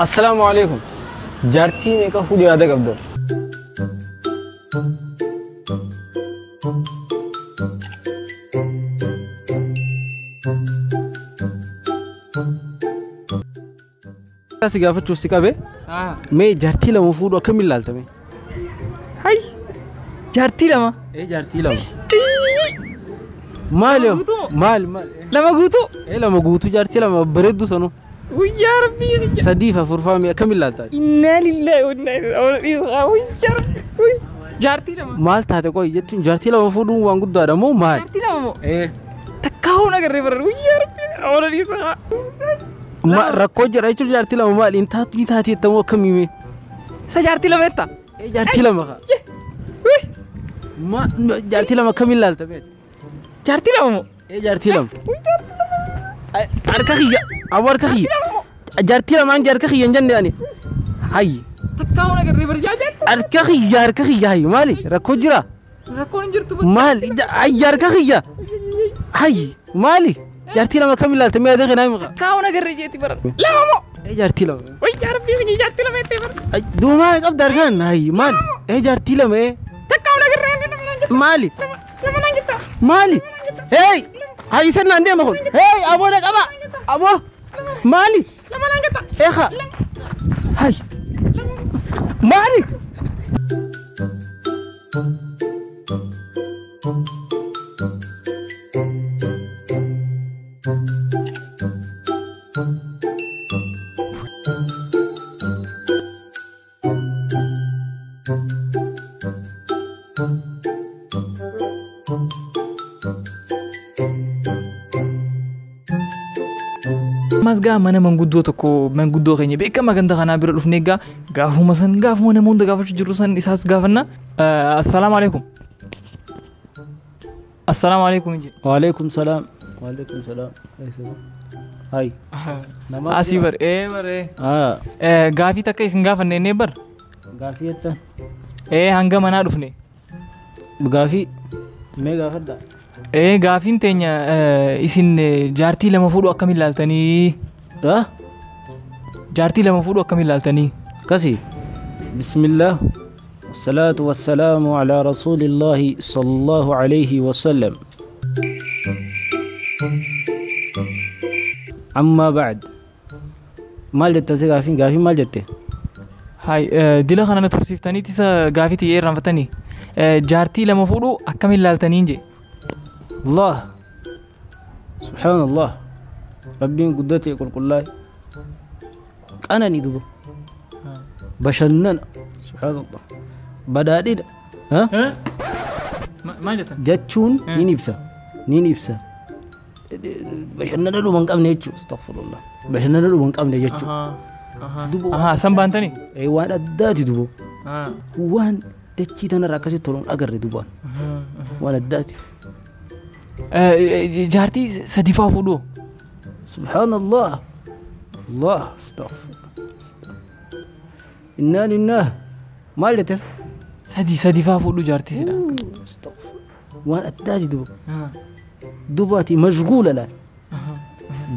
Assalaamu alaikum. Jaartii meeqa fuudhuu yaada qabda? Si gaafachuuf si qabe mee jaartii lama fuudhu akkamiin ilaaltame? Hay! Jaartii lama? Ee jaartii lama. Maali? Maal maal? Lama guutuu? Ee lama guutuu jaartii lama bareeddu sanuu. Guyyaa rabbii. Sadii fi afur faami akkamiin ilaalta? Innaa lillahi wa innaa ilaihi raaji'uun. Guyyaa rabbii. Jaartii lama. Maal taate qoy jechuun jaartii lama fuudhuun waan guddaadha moo maal? Jaartii lama moo? Ee. Takkaa hoon agarree bara guyyaa rabbii. Awwaala dhiisaa. Ma rakkoo jira jechuun jaartii lama maal hin taatu ni taati jettamoo akkamii mee? Isa jaartii lama jetta? Ee jaartii lama kaa. Ma jaartii lama akkamiin ilaalta mee? Jaartii lama moo? Ee jaartii lama. Harka kiyya aboo harka kiyya. Jaartii lamaan harka kiyya hin jenne ani. Hayyi. Takkaa hoon agarree bara yaa jaartii. Harka kiyya harka kiyya hayyi maali rakkoo jira? Rakkoon hin jirtu. Maali hayyi harka kiyya. Hayyi maali? Jaartii lama akkamiin ilaalta mee adii kanaa himu? Takkaa hoon agarree jeeti bara. Lama moo? Ee jaartii lama. Wayyi yaa rabbii kiyya jaartii lama jettee bara. Duuba maal qabda harkaan hayyi maali? Ee jaartii lama ee. Takkaa hoon agarree lama naan jetta. Maali? Lama naan jetta. Maali? Hey! Hayyi san naan deema kun. Hey! Aboo na qaba! Aboo! Maali? Lama naan jetta. Eekaa! Hayyi! Maali? Ammas gaa mana manguddoo tokko manguddoo keenya beekamaa ganda kanaa bira dhufnee gaa gaafuma san gaafuma nama hunda gaafachuu jirru san isaas gaafanna. Assalaamu alaikum. Assalaamu alaikum. Waalaikum salaam. Waalaikum salaam. Hai. Asii bar ee bar ee. Gaafii takka isin gaafanne innee bar. Gaafii jettan. Ee hanga manaa dhufne. Gaafii mee gaafadha. Ee gaafiin teenya isin jaartii lama fuudhu akkamiin ilaaltanii? Jaartii lama fuudhu akkamiin ilaaltanii? Akkasi. Bismillah. Wasalaatu wasalaamu alaa rasuulillaahi sallallahu alayhi wasallam. Ammaa ba'd. Maal jette si gaafiin gaafiin maal jette? Hay dila kana na tursiiftaniiti isa gaafii tiyya irraanfatanii. Jaartii lama fuudhu akkamiin ilaaltanii jee? Allah. Subhaanallah. Rabbiin guddate qulqullaa'e. Qananii duba. Bashannana. Subhaanallah. Badhaadhina. Maal jettan? Jechuun nin ibsa. Nin ibsa. Bashannana dhuma hin qabne jechuudha. Astaghfirullah. Bashannana dhuma hin qabne jechuudha. Ahaa san baantanii? Waan addaati duba. Waan dachii tanarra akkasitti toluun agarre dubaan. Waan addaati. Jaartii sadi faa fuudhuu? Subhaanallah. Allah astaghfirullah. Innaa lillaah. Maal jette? Sadi sadi faa fuudhuu jaartii sidha. Waan addaati duba. Dubaati mashguula laal.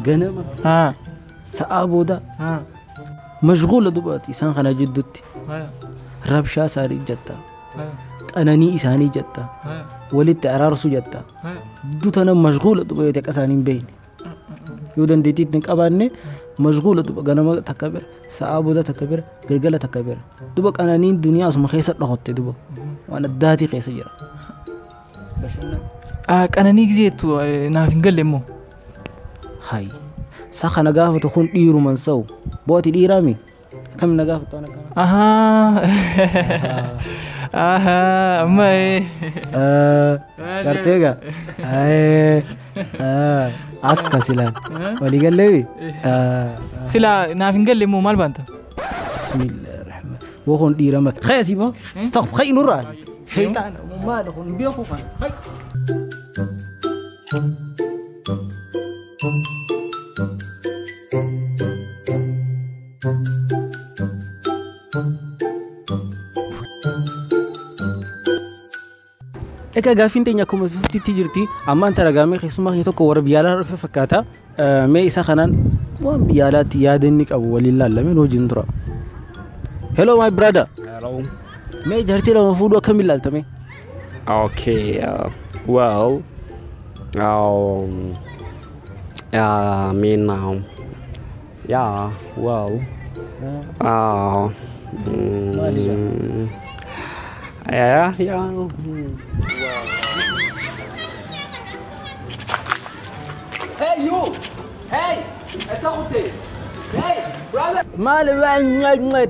Ganama. Sa'aa booda. Mashguula dubaati isaan kana jidduutti. Rabshaa isaanii jetta. Qananii isaanii jetta. Walitti araarsuu jetta. Duta nama mashguula duba yoo ta'e isaanii hin beekne. Yoo dandeettii hin qabaanne mashguula duba ganama takka bira sa'aa booda takka bira galgala takka bira. Duba qananiin duniyaa asuma keessa dhokotte duba. Waan addaatii keessa jira. Qananii gizeettu naaf hin galle immoo. Hayi. Sa kana gaafatu kun dhiiruman sa'u. Bo'ati dhiiraami? Akkamiin na gaafatu waan akkana? Ahaa. Ahaa amma ee. Gartee gaa? Akka silaan. Walii galleebi? Sila naaf hin galle immoo maal baanta? Bismillahirrahmaan. Boo kun dhiira maka. Khayya si boo. Astaghfir khayya nurraa. Shaytaan maal kun beeku kana. Khayya. Egaa gaaffiin teenya akkuma fuftitti jirti. Ammaan tana keessumaa keenya tokko warra biyya alaa dhufe fakkaata. Mee isa kanaan waan biyya alaatti yaada inni qabu waliin laallamee hojiin tura. Hello, my brother. Hello. Mee jaartii lama fuudhuu akkamiin ilaaltame? Okay. Well, I mean, yeah. Well, yeah. Hey you! Hey! Eessa kutte? Hey! Brother! Maal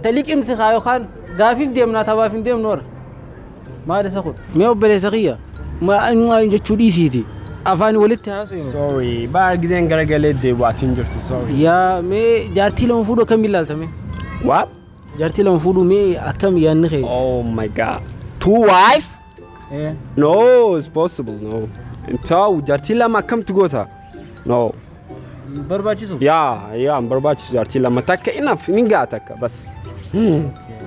taliqimsi haa yookaan gaafiif deemnaa taphaaf hin deemnu warra. Maal isa kun? Mee obboleessa kiyya maa jechuu dhiisiiti. Afaan walitti haasoo. Sorry. Baar giseen garagalee deebi'aatiin jirtu. Sorry. Yaa mee jaartii lama fuudhuu akkamiin ilaaltame? What? Jaartii lama fuudhuu mee akkam yaadni kee? Oh my God. Two wives? Eh. No, it's possible. No. Ta'u jaartii lama akkamtu goota? No. Barbaachisu? Yeah, hin barbaachisu jaartii lama takka enough ni ga'a takka bas.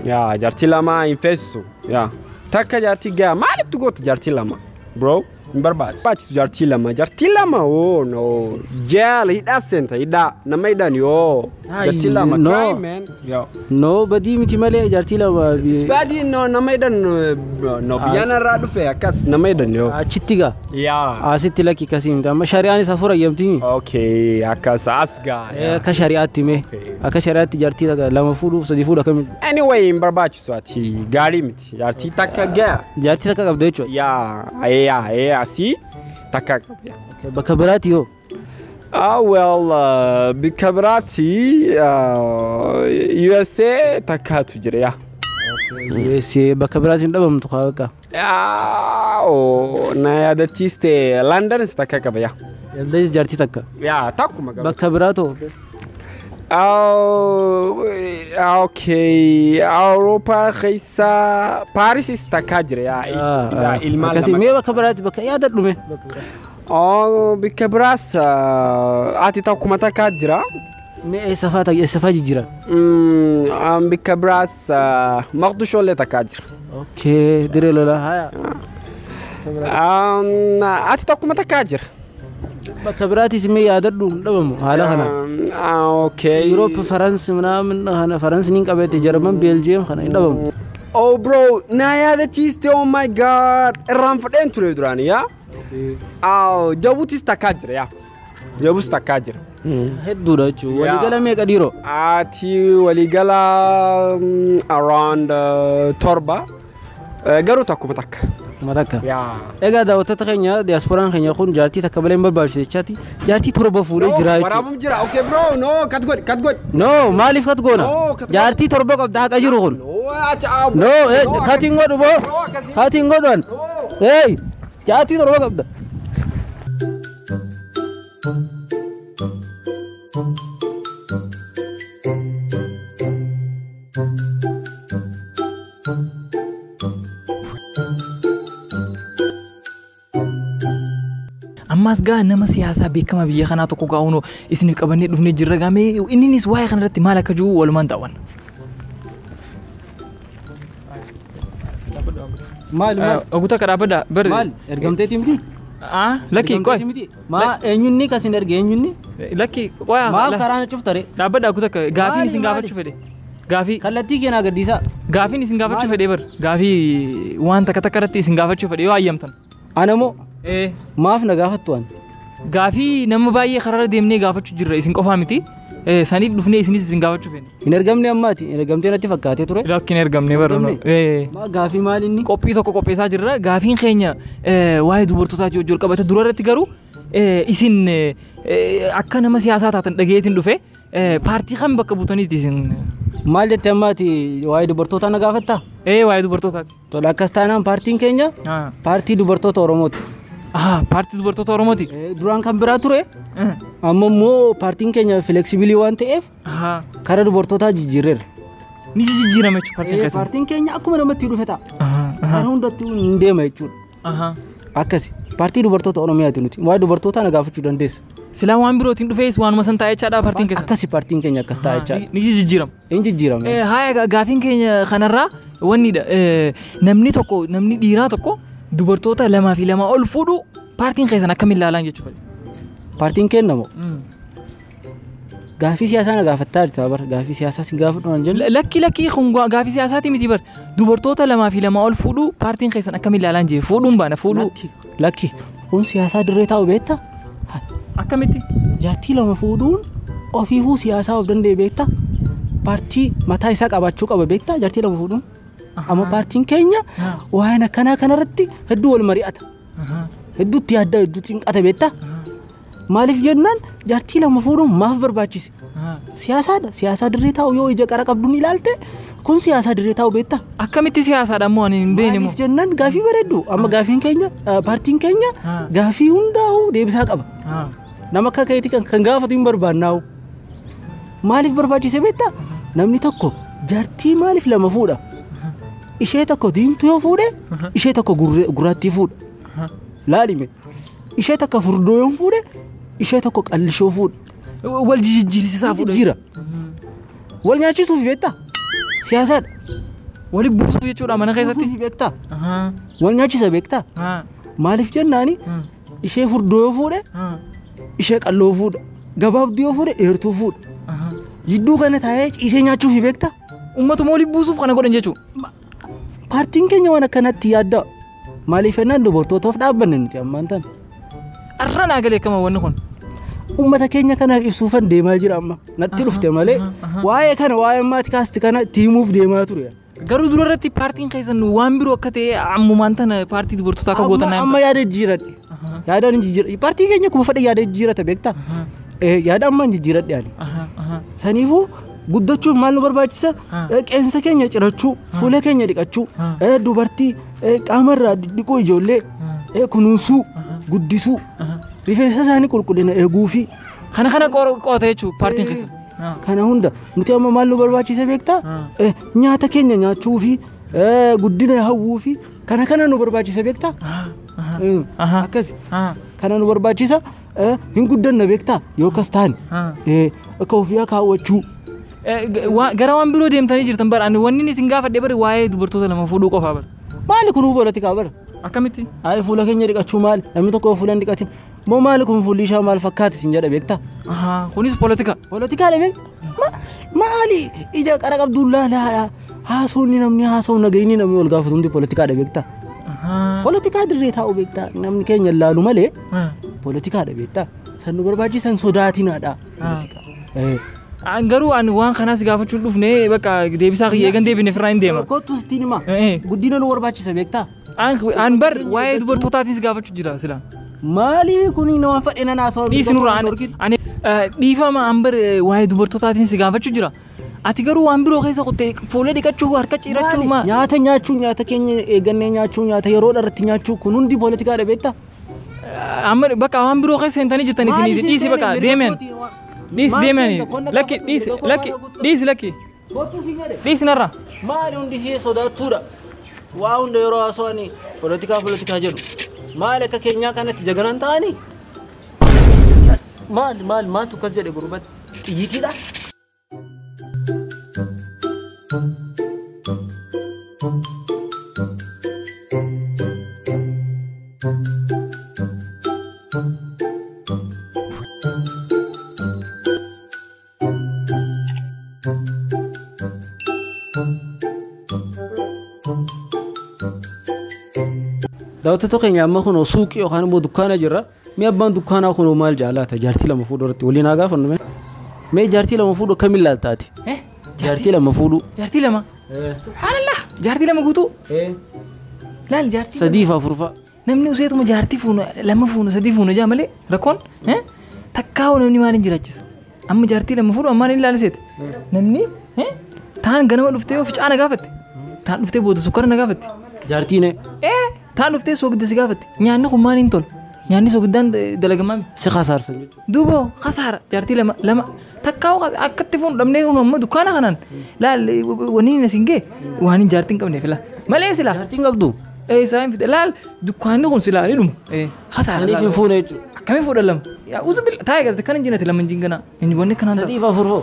Yeah, jaartii lama hin feesisu. Yeah. Takka jaartii ga'a maalitti goota jaartii lama? Bro, hin barbaachisu jaartii lama. Jaartii lama oh no. Jail hidhaa seenta hidhaa nama hidhan yoo. Jaartii lama no. Crime man. Yo. No, badii miti malee jaartii lama. Badii no nama hidhan no biyyaan irraa dhufe akkas nama hidhan yoo. Achitti gaa. Yeah. Asitti lakki akkasii miti amma shari'aan isa ayyamtii. Okay, akkas as gaa. Akka shari'aatti mee akka shari'aatti jaartii lama fuudhuuf sadi fuudhu akkamiin. Anyway, hin barbaachisu ati gaarii miti. Jaartii takka ga'a. Jaartii takka qabda jechuudha. Yeah, asii takka qaba. Bakka biraatti yoo. Ah, well, bakka biraatti USA takkaatu jira yaa. USA bakka biraatti hin dhabamtu haa bakka. Ah, oh, na yaadachiiste Londonis takka qaba yaa. Londonis jaartii takka. Yaa, takkuma qaba. Bakka biraatoo. Oh, okay. Awurooppaa keessa Paarisis takkaa jira yaa. Ilmaan Akkasii lama. Mee bakka biraatti bakka yaadadhu mee. Oh, bakka biraas ati takkuma takkaa jira. Mee eessa fa'aa eessa fa'aa jijjiira? Bakka biraas Maqdishoollee takkaa jira. Okay, diree lolaa haya. Ati takkuma takkaa jira. Bakka biraattis mee yaadadhu hin dhabamu haala kana. Okay. Europe, Faransi minaamin kana Faransi niin qabeette Jarman, Beeljiyeem kana hin dhabamu. Oh bro, na yaadachiiste oh my God. Irraan fudheen ture duraan yaa. Oh, Jabuutis takkaa jira yaa. Jabuutis takkaa jira. Hedduudha jechuudha. Waliigala meeqa dhiiroo? Ati waliigala around 7 garuu takkuma takka. Takkuma takka. Yaa. Egaa daawwattoota keenya diyaaspooraan keenya kun jaartii takka malee hin barbaachisu jechaati. Jaartii 7 fuudhee jira jechuudha. Waraabum jira. Okay bro, no, cut godhi, cut godhi. No, maaliif cut goona? No, cut godhi. Jaartii 7 qabda haqa jiru kun. No, acha. No, cut hin godhu boo. Bro, akkasii. Cut hin godhu an. Hey, jaartii 7 qabda. Ammas gaa nama siyaasaa beekamaa biyya kanaa tokko gaa hunoo isiniif qabannee dhufnee jirra gaa mee inninis waa'ee kanarratti maal akka jiru walumaan daawwanna. Maal maal? Oguta karaa baddaa bari. Maal ergamteetii miti? Ah, lakki qoy. Maa eenyunni kasin erge eenyunni? Lakki qoy. Maaf karaan cuftare? Dhaabbadhaa oguta gaafiin isin gaafachuu fedhe. Gaafii. Kallattii keenyaa gaddiisaa. Gaafiin isin gaafachuu fedhe bar. Gaafii waan takka takka irratti isin gaafachuu fedhe yoo ayyamtan. Ana moo? Maaf na gaafattu an? Gaafii nama baay'ee karaarra deemnee gaafachuu jirra isin qofaa miti. Saniif dhufnee isinis isin gaafachuu feene. Hin ergamne ammaati. Hin ergamtee natti fakkaatee ture. Lakki hin ergamne barra. Maa gaafii maal inni? Qophii tokko qopheessaa jirra. Gaafiin keenya waa'ee dubartootaa wajjin qabate dura irratti garuu isin akka nama siyaasaa taatan dhageetiin dhufe paartii kam bakka buutaniiti isin? Maal jettee ammaati waa'ee dubartootaa na gaafattaa? Waa'ee dubartootaati. Tola akkas taanaan paartiin keenya paartii dubartoota Oromooti. Ah, paartii dubartoota Oromooti. Duraan kan biraa ture. Amma immoo paartiin keenya fleksibilii waan ta'eef karaa dubartootaa jijjiirreerra. Ni jijjiirame jechuudha paartiin keessan. Paartiin keenya akkuma namatti dhufe ta'a. Karaa hundatti hin deema jechuudha. Akkasi paartii dubartoota Oromiyaati nuti. Waa'ee dubartootaa na gaafachuu dandeessa. Silaa waan birootiin dhufees waanuma san taa'ee jechaadha paartiin keessan. Akkasi paartiin keenya akkas taa'ee jechaadha. Ni jijjiirama. Hin jijjiirame. Haaya gaafiin keenya kanarraa wannidha. Namni tokko namni dhiiraa tokko Dubartoota 2 fi 2 ol fuudhuu paartiin keessan akkamiin ilaalan jechuudha. Paartiin kennamu. Gaafii siyaasaa na gaafattaa jirta bar gaafii siyaasaa si gaafadhu naan jennu. Lakki kun gaafii siyaasaati miti bar dubartoota 2 fi 2 ol fuudhuu paartiin keessan akkamiin ilaalan jee fuudhuun baana fuudhuu. Lakki kun siyaasaa dirree taa'u beektaa? Akkamitti? Jaartii 2 fuudhuun ofiifuu siyaasaa of danda'e beektaa? Paartii mataa isaa qabaachuu qaba beektaa jaartii 2 fuudhuun? Amma paartiin keenya waan akkanaa kanarratti hedduu wal mari'ata. Hedduutti yaaddaa hedduu cinqata beektaa? Maaliif jennaan jaartii 2 fuudhuun maaf barbaachise? Siyaasaadha. Siyaasaa dirree taa'u yoo ija qara qabduun ilaalte kun siyaasaa dirree taa'u beektaa? Akkamitti siyaasaadha ammoo ani hin beekne moo? Maaliif jennaan gaafii bareeddu. Amma gaafiin keenya paartiin keenya gaafii hundaa'u deebisaa qaba. Nama akka keetii kan gaafatu hin barbaannaa'u. Maaliif barbaachise beektaa? Namni tokko jaartii maaliif 2 fuudha? Ishee tokko diimtuu yoo fuudhe ishee tokko gurraattii fuudha. Laalime. Ishee tokko furdoo yoo fuudhe ishee tokko qallishoo fuudha. Wal jijjiirsisaa fuudha. Jijjiira. Wal nyaachisuuf beektaa? Siyaasaadha. Wali buusuuf jechuudha mana keessatti. Buusuuf beektaa? Wal nyaachisa beektaa? Maaliif jennaani ishee furdoo yoo fuudhe ishee qalloo fuudha. Gabaabduu yoo fuudhe dheertuu fuudha. Jidduu kana taa'ee ciisee nyaachuuf beektaa? Uummatuma wali buusuuf kana godhan jechuudha. Paartiin keenya waan akkanatti yaadda. Maaliif jennaan dubartootaaf dhaabbanne nuti ammaan tana. Arra naa galee akkama wanni kun. Uummata keenya kanaaf ibsuufan deemaa jira amma. Natti dhufte malee waa'ee kana waa'ee ammaati kaasti kana itti himuuf deemaa ture. Garuu dura irratti paartiin keessan waan biroo akka ta'e ammumaan tana paartii dubartootaa akka gootan Amma yaada jijjiiradhe. Yaada ni jijjiiradhe. Paartiin keenya kuma fedhe yaada jijjiirata beektaa? Yaada ammaan jijjiiradhe ani. Saniifuu guddachuuf maal nu barbaachisa? Qeensa keenya cirachuu, fuula keenya dhiqachuu, dubartii qaamarraa dhiquu ijoollee kunuunsuu, guddisuu, rifeensa isaanii qulqullina eeguu fi Kana qoota jechuudha paartiin keessan. Kana hunda nuti amma maal nu barbaachisa beektaa? Nyaata keenya nyaachuu fi guddina hawwuu fi kana nu barbaachisa beektaa? Akkasi. Kana nu barbaachisa hin guddanna beektaa? Yookas taane akka ofii kaawwachuu. Gara waan biroo deemtanii jirtan bara ani wanni isin gaafadhe bari waa'ee dubartoota 2 fuudhuu qofaa bara. Maali kun poolitikaa bara? Akkamitti? Ayi fuula keenya dhiqachuu maali? Namni tokko fuula hin dhiqatin. Moo maali kun fuulli isaa maal fakkaata isin jedha beektaa? Kunis poolitika. Poolitikaa dha beektaa? Maali ija qara qabduun laalaadha. Haasawni namni haasawu nagayni namni wal gaafatu hundi poolitikaa dha beektaa? Poolitikaa dirree taa'u beektaa? Namni keenya laalu malee poolitikaa dha beektaa? San nu barbaachisan sodaatinaadha. Poolitikaa. Garuu ani waan kanaas gaafachuun dhufne bakka deebisaa kiyya eegan deebine firraa hin deema. Kottu sitti hima. Guddina nu barbaachisa beektaa? An bar waa'ee dubartootaatiis gaafachuu jira sila. Maali kun nama fedhe nan haasawaa. Dhiisi nurraa ani dhiifama an bar waa'ee dubartootaatiin si gaafachuu jira. Ati garuu waan biroo keessa qottee fuula dhiqachuu harka ciirachuu maa. Nyaata nyaachuu nyaata keenya eegannee nyaachuu nyaata yeroo dharratti nyaachuu kun hundi poolitikaadha beektaa? Amma bakka waan biroo keessa seentanii jirtan isiniiti dhiisi bakka deemeen. Dhiisi deemeen lakki dhiisi lakki dhiisi lakki. Dhiisi narra. Maali hundi ishee sodaattuudha. Waa hunda yeroo haasawanii poolitikaa poolitikaa jedhu. Maali akka keenyaa kanatti jaganan ta'anii? Maali maali maaltu akkas jedhe gurbatti? Xiyyiitiidha. Daawwattoota keenya amma kunoo suuqii yookaan immoo dukkaana jirra. Mee abbaan dukkaanaa kunoo maal jaalaata? Jaartii 2 fuudhuu irratti waliin haa gaafannu mee? Mee jaartii 2 fuudhuu akkamiin ilaaltaati? Jaartii 2 fuudhuu. Jaartii 2? Subhaanallah! Jaartii 2 guutuu? Laal jaartii. 3 fi 4 fa'a. Namni useetuma jaartii fuunu 2 fuunu 3 fuunu jaa malee rakkoon takkaa'u namni maaliin jiraachisa? Amma jaartii 2 fuudhu ammaan inni ilaaliseeti. Namni taan ganama dhuftee of caana gaafatte. Taan dhuftee booda sukkara na gaafatte. Jaartiin Taan dhuftee soogidda si gaafatte. Nyaanni kun maaliin tola? Nyaanni sogiddaan dalagamaa miti. Si kasaarsan jechuudha. Duuba kasaara jaartii lama takkaa'u akkatti fuun dhabnee kun amma dukkaana kanaan laal wanni inni siin ga'e waan hin jaartiin qabneef laa malee silaa. Jaartiin qabdu. Isaa hin fide laal dukkaanni kun silaa ni dhuma. Kasaara. Saniif hin fuune jechuudha. Akkamiin fuudhan lama? Yaa uzu bil taa'ee galte kan hin jinnati lama hin jinganaa. Hin wanni kanaan ta'a. 3 fi 4 foo.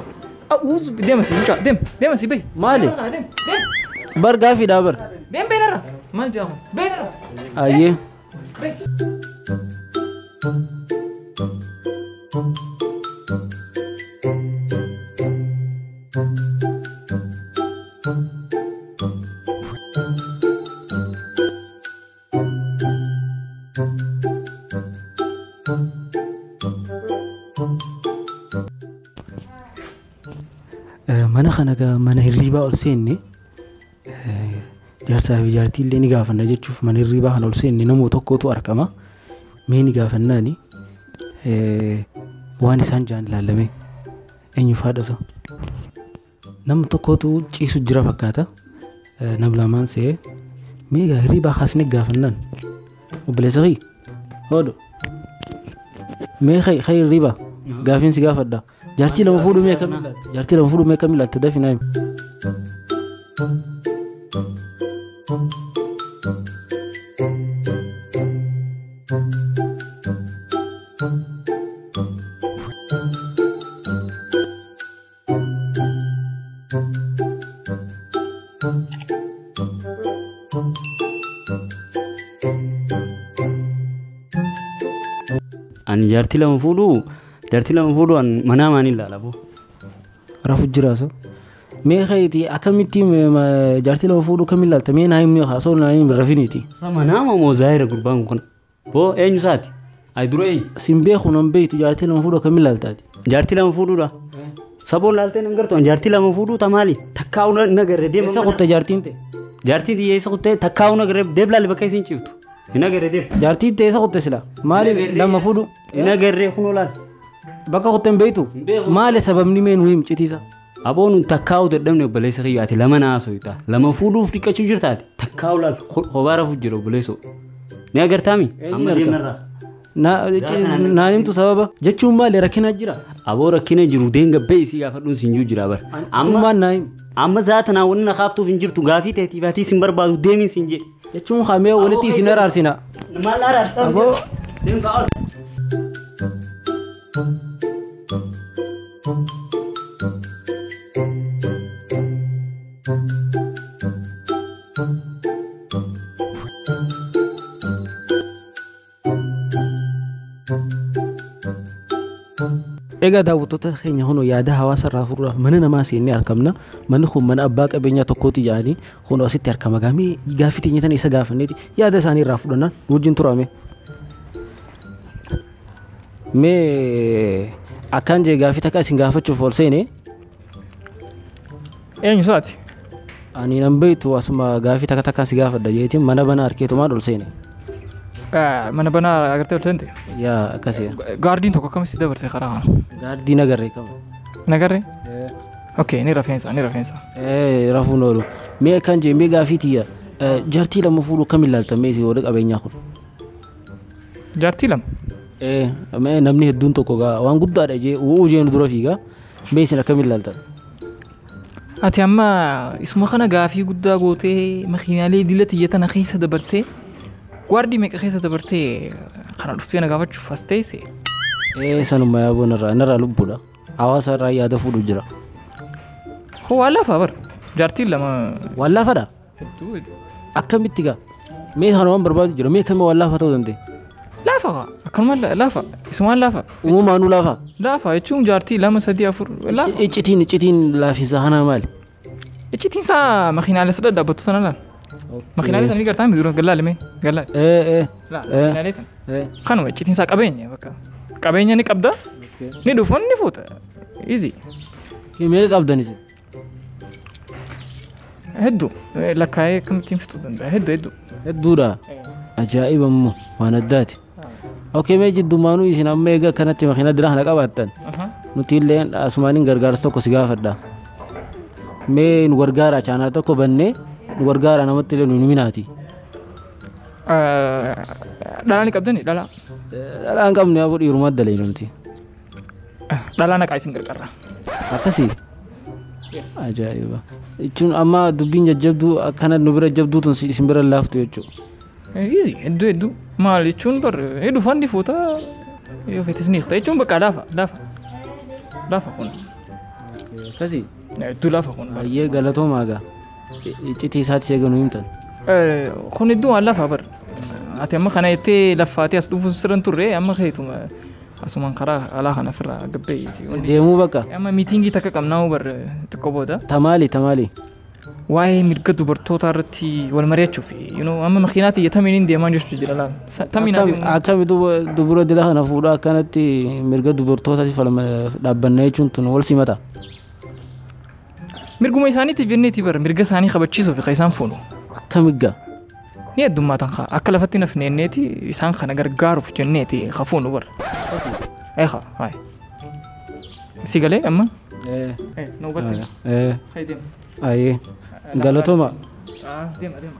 Uzu deema si mucaa deem deema si bahi. Maali? Deem deem. Bar gaafiidhaa bar. Deem beenarra. Maal jedhamu? Beena. Ayyee. Mana kana mana hirribaa ol seenne jaarsaa fi jaartii illee ni gaafanna jechuuf mana hirribaa kana ol seenne nama tokkotu argama. Mee ni gaafannaani waan isaan jaan ilaalame eenyu faadhasa. Nama tokkotu ciisu jira fakkaata. Nam lamaan se'ee mee hirribaa kaasnee gaafannaan obboleessa kee hodhu mee kee hirribaa gaafiin si gaafadha. Jaartii lama fuudhuu mee akkamiin ilaalta? Jaartii lama fuudhuu mee akkamiin ilaalta? Dafii naa himi. Ani jaartii lama fuudhuu an manaa maanii ilaala boo. Rafu jiraasa. Mee keeti akkamitti jaartii lama fuudhuu kam ilaalta? Mee naa himi haasoo naa himi rafiniiti. Sa manaa moo zaahira gurbaan kun? Boo eenyu isaati? Ay dura eenyu? Sin beeku nan beektu jaartii lama fuudhuu kam ilaaltaati? Jaartii lama fuudhuudha. Saboon laaltee nan gartu an jaartii lama fuudhuu tamaali takkaa'u na garree deema. Eessa kutte jaartiin ta'e? Jaartiin tiyya eessa kutte takkaa'u na garree deeb laali bakka isin ciiftu. Hin agarree deeb. Jaartiin ta'e eessa kutte sila? Maali lama fuudhu? Hin agarree kunoo laal. Bakka kutte hin beektu? Maali sababni mee nu him citiisa? Aboon takkaa'u dadhabne obboleessa kiyya ati lama naa haasofta. Lama fuudhuuf dhiqachuu jirtaati. Takkaa'u laal kophaa rafuuf jira obboleessoo. Ni agartaami? Amma deemnarraa. Naan himtu sababa jechuun maali rakkina jira? Aboo rakkina jiru deenga ba'e si gaafadhuun siin jiru jira bara. Amma naa himi. Amma zaata naa wanni na kaaftuuf hin jirtu gaafii ta'eetiif ati sin barbaadu deemiin siin jedhe. Jechuun hamee walitti isin araarsina. Maal araarsaa? Aboo. Deem ka'aa. Egaa daawwattoota keenya kun yaada hawaasa irraa fuudhuudhaaf mana namaa seennee argamna. Manni kun mana abbaa qabeenyaa tokkooti jedhanii kun asitti argama. Gaamee gaaffii teenya tana isa gaafanneeti yaada isaanii irraa fudhannaan wajjin turame. Mee akkaan jee gaaffii takka isin gaafachuuf ol seene. Eenyu isaati? Ani nan beektu asuma gaaffii takka takkaan si gaafadha jeetiin mana banaa harkeetumaan ol seene. Mana banaa agartee ol seente? Yaa akkasii. Gaardiin tokko akkamitti dabarse karaa kana? Gaardii nagarree qaba. Nagarree? Okay, ni rafeensa. Rafuun oolu. Mee akkaan jee mee gaaffii tiyya jaartii lama fuudhuu kam ilaalta mee isin warra qabeenyaa kun? Jaartii lama? Mee namni hedduun tokko waan guddaadha jee u'uu jeenu dura fiigaa mee isin akkam ilaaltan? Ati amma isuma kana gaafii guddaa gootee makiinaalee dila tiyya tana keessa dabartee Guardii meeqa keessa dabartee kana dhuftee na gaafachuuf as teesse? Sanuma yaaboo narraa lubbuudha. Hawaasa irraa yaada fuudhu jira. Hoo waan lafaa bara. Jaartiin lama. Waan lafaadha? Akkamitti gaa? Mee kana waan barbaadu jira. Mee kamii waan lafaa ta'uu danda'e? Lafa gaa. Akkanuma lafa. Isumaan lafa. Uumamanuu lafa? Lafa jechuun jaartii 2 3 4 lafa. Iccitiin laafiinsa kanaa maali? Iccitiin isaa makiinaalee sadii dhaabbattu sana laal. Makiinaalee tana ni gartaa mi dura gallaale mee gallaale. Makiinaalee tana. Kanuma iccitiin isaa qabeenya bakka. Qabeenya ni qabda. Ni dhufu ni fuuta. Easy. Meeqa qabdan isin? Hedduu lakkaa'ee akkamittiin fixuu danda'a hedduu. Hedduudha. Ajaa'iba immoo waan addaati. Okay mee jiddumaanuu isin amma eega akkanatti makiinaa dira kana qabaattan. Nuti illee asumaaniin gargaarsa tokko si gaafadha. Mee nu gargaara chaanaa tokko bannee nu gargaara namatti illee nu minaati. Dhalaa ni qabdani dhalaa? Dhalaa hin qabnu yaaboo dhiirumaa dalee nuti. Dhalaa naqaa isin gargaara. Akkasii? Ajaa'iba. Jechuun amma dubbiin jajjabduu akkana nu bira jabduu tun isin bira laaftu jechuudha. Easy hedduu maal jechuun bar hedduu fandi fuuta yoo feetes ni hiikta jechuun bakka laafa kun. Akkasii? Hedduu laafa kun. Baay'ee galatoomaa gaa. Iccitii isaatti eega nu himtan. Kun iddoo waan lafaa bar. Ati amma kana jettee laffaatee as dhufu sirran turre amma keetuma asumaan karaa alaa kana ofirraa gabbeeyyiiti. Deemuu bakka. Amma miitingii takka qabnaa bar xiqqoo booda. Tamaali tamaali. Waa'ee mirga dubartootaa irratti wal mari'achuuf amma makiinaa tiyya tamiin deemaa jirtu jira laal. Tamiin Akkami dubura dila kana fuudhaa akkanatti mirga dubartootaatiif dhaabbannaa jechuun tun wal simata. Mirguma isaaniitiif jenneeti bara mirga isaanii kabachiisuuf kan isaan fuunu. Akkami gaa? Ni heddummaatan kaa akka lafatti nafne jenneeti isaan kana gargaaruuf jenneeti ka fuunu bara. Eegaa hayi. Si galee amma? Ee. Na hubatte? Ee. Hayi deema. Ayyee. Galatoma. Deema deema.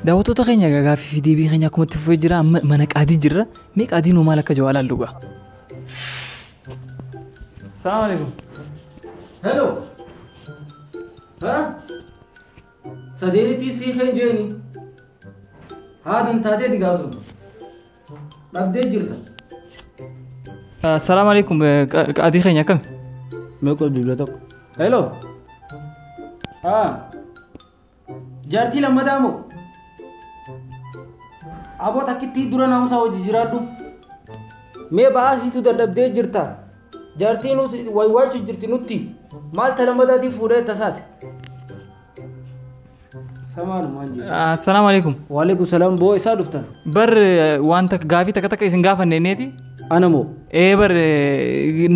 Daawwattoota keenya gaaffii fi deebii keenya akkuma itti fufee jira amma mana qaadii jirra. Mee qaadiin hoo maal akka jiru ilaallu gaa. Salaamu alaikum. Hello. Ha? Sadeenitti sii kan jeeni. Haadan taatee digaasu. Dhabdee jirta. Salaamu alaikum qaadii keenya akkami? Mee qol bilbila tokko. Hello. Ha. Jaartii lammataa moo? Aboo takkittii dura naamusaa hojii jiraadhu. Mee ba'aasiitu dadhabdee jirta. Jaartiin waywaachu jirti nutti. Maal ta lammataatiif fuudhee tasaate? Samaanumaan jiru. Assalaamu alaikum. Waalaikum salaam boo isaa dhuftan. Bar wanta gaafii takka takka isin gaafanne neeti? Ana moo? Ee bar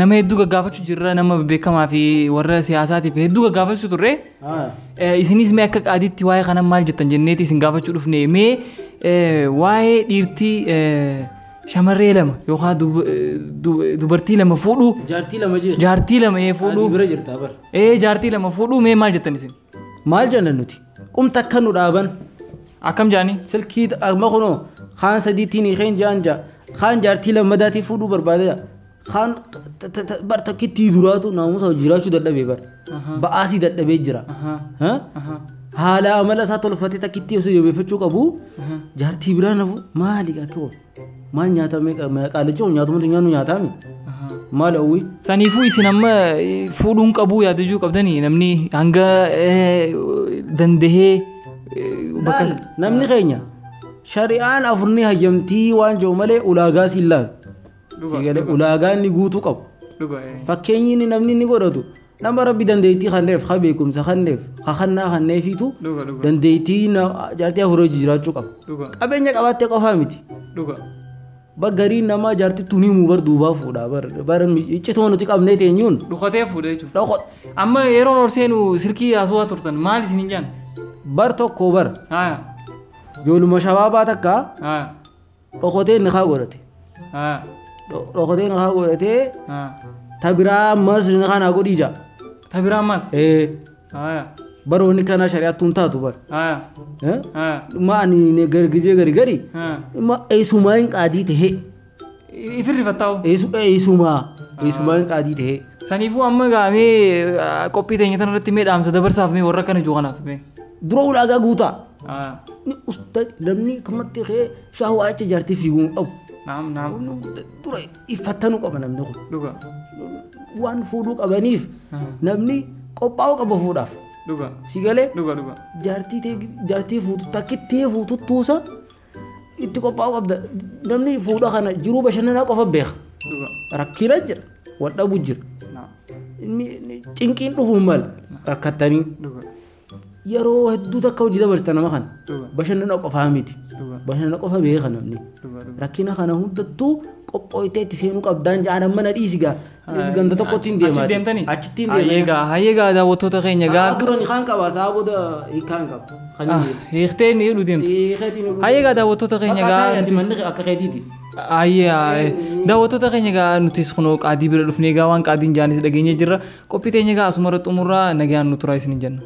nama hedduu gaggaafachuu jirra nama beekamaa fi warra siyaasaatiif hedduu gaggaafachuu turre. Isinis mee akka qaadiitti waa'ee kana maal jettan jenneeti isin gaafachuu dhufne mee waa'ee dhiirtii shamarree lama yookaan dubartii lama fuudhuu. Jaartii lama jira. Jaartii lama fuudhuu. Bira jirta bar. Jaartii lama fuudhuu mee maal jettan isin? Maal jenna nuti? Qumta akka nu dhaaban. Akkam jaanii? Silkii amma kunoo kaan sadiitiin hiikeen jaan jaa kaan jaartii lammadaatii fuudhuu barbaada kaan bar takkittii duraatu naamusa jiraachuu dadhabee bar ba'aasii dadhabee jira. Haala amala isaa tolfatee takkittii osoo jabeeffachuu qabu jaartii biraa nafu maali akka kun maal nyaatamee qaalicha nyaatumatu nyaannu nyaataami maal hawwi. Saniifuu isin amma fuudhuun qabuu yaadachuu qabdanii namni hanga dandahee bakka namni keenya shari'aan afurni hayyamtii waan jiru malee ulaagaa siin laalu. Ulaagaa inni guutuu qabu. Fakkeenyi inni namni inni godhatu nama rabbi dandeettii kanneef haa beekumsa kanneef haa kannaa kanneefiitu dandeettii jaartii afur hojii jiraachuu qaba. Qabeenya qabaattee qofaa miti. Baggariin namaa jaartii tunii muu bar duubaa fuudha bar iccitoo nuti qabnee teenyuun. Dhukatee fuudha jechuudha. Amma yeroon ol seenu silkii haasawaa turtan maal isin hin jaan? Bar tokko bar. Ijoolluma shabaabaa takka dhokotee ni haa godhate. Dhokotee ni haa godhatee ta biraa ammas ni haa naa godhii jaa. Ta biraa ammas? Baroonni kana shari'aattuun taatu bar. Ma ani gizee gari gari ma eessumaa hin qaadii tahee. Ifirri fattaa'u? Eessumaa eessumaa hin qaadii tahee. Saniifuu amma gaamee qophii teenya tana irratti mee dhaamsa dabarsaaf mee warra kana jiru kanaaf mee. Dura ulaagaa guutaa. Namni kamatti kee shaawaa achi jaartii fiiguu qabu. Naam naam. Dura iffattanuu qaba namni kun. Dhuga. Waan fuudhuu qabaniif namni qophaa'uu qaba fuudhaaf. Dhuga. Si galee? Dhuga dhuga. Jaartii fuutu takkittii fuutu tuusa itti qophaa'uu qabda. Namni fuudha kana jiruu bashannanaa qofa beeka. Dhuga. Rakkina jira. Wal dhabu jira. Cinqiin dhufuun mala rakkattanii. Dhuga. Yeroo hedduu takka hojii dabarsita nama kana. Bashannana qofaa miti. Bashannana qofa beeka namni. Rakkina kana hundattuu qophooytee itti seenuu qabdaan jaan amma na dhiisi gaa. Ganda tokkotti hin deemaa. Achitti deemtanii? Achitti hin deemaa. Hayyeegaa hayyeegaa daawwattoota keenya gaa. Sa'a duran kaan qaba sa'a booda hiikaan qaba. Hiiktee ni hidhu deemtu. Hayyeegaa daawwattoota keenya gaa. Manni akka keetiiti. Ayyee daawwattoota keenya gaa nutis kunoo qaadii bira dhufnee gaa waan qaadiin jaanis dhageenye jirra. Qophii teenya gaa asuma xumurraa nagaan nu turaa isin hin jenna.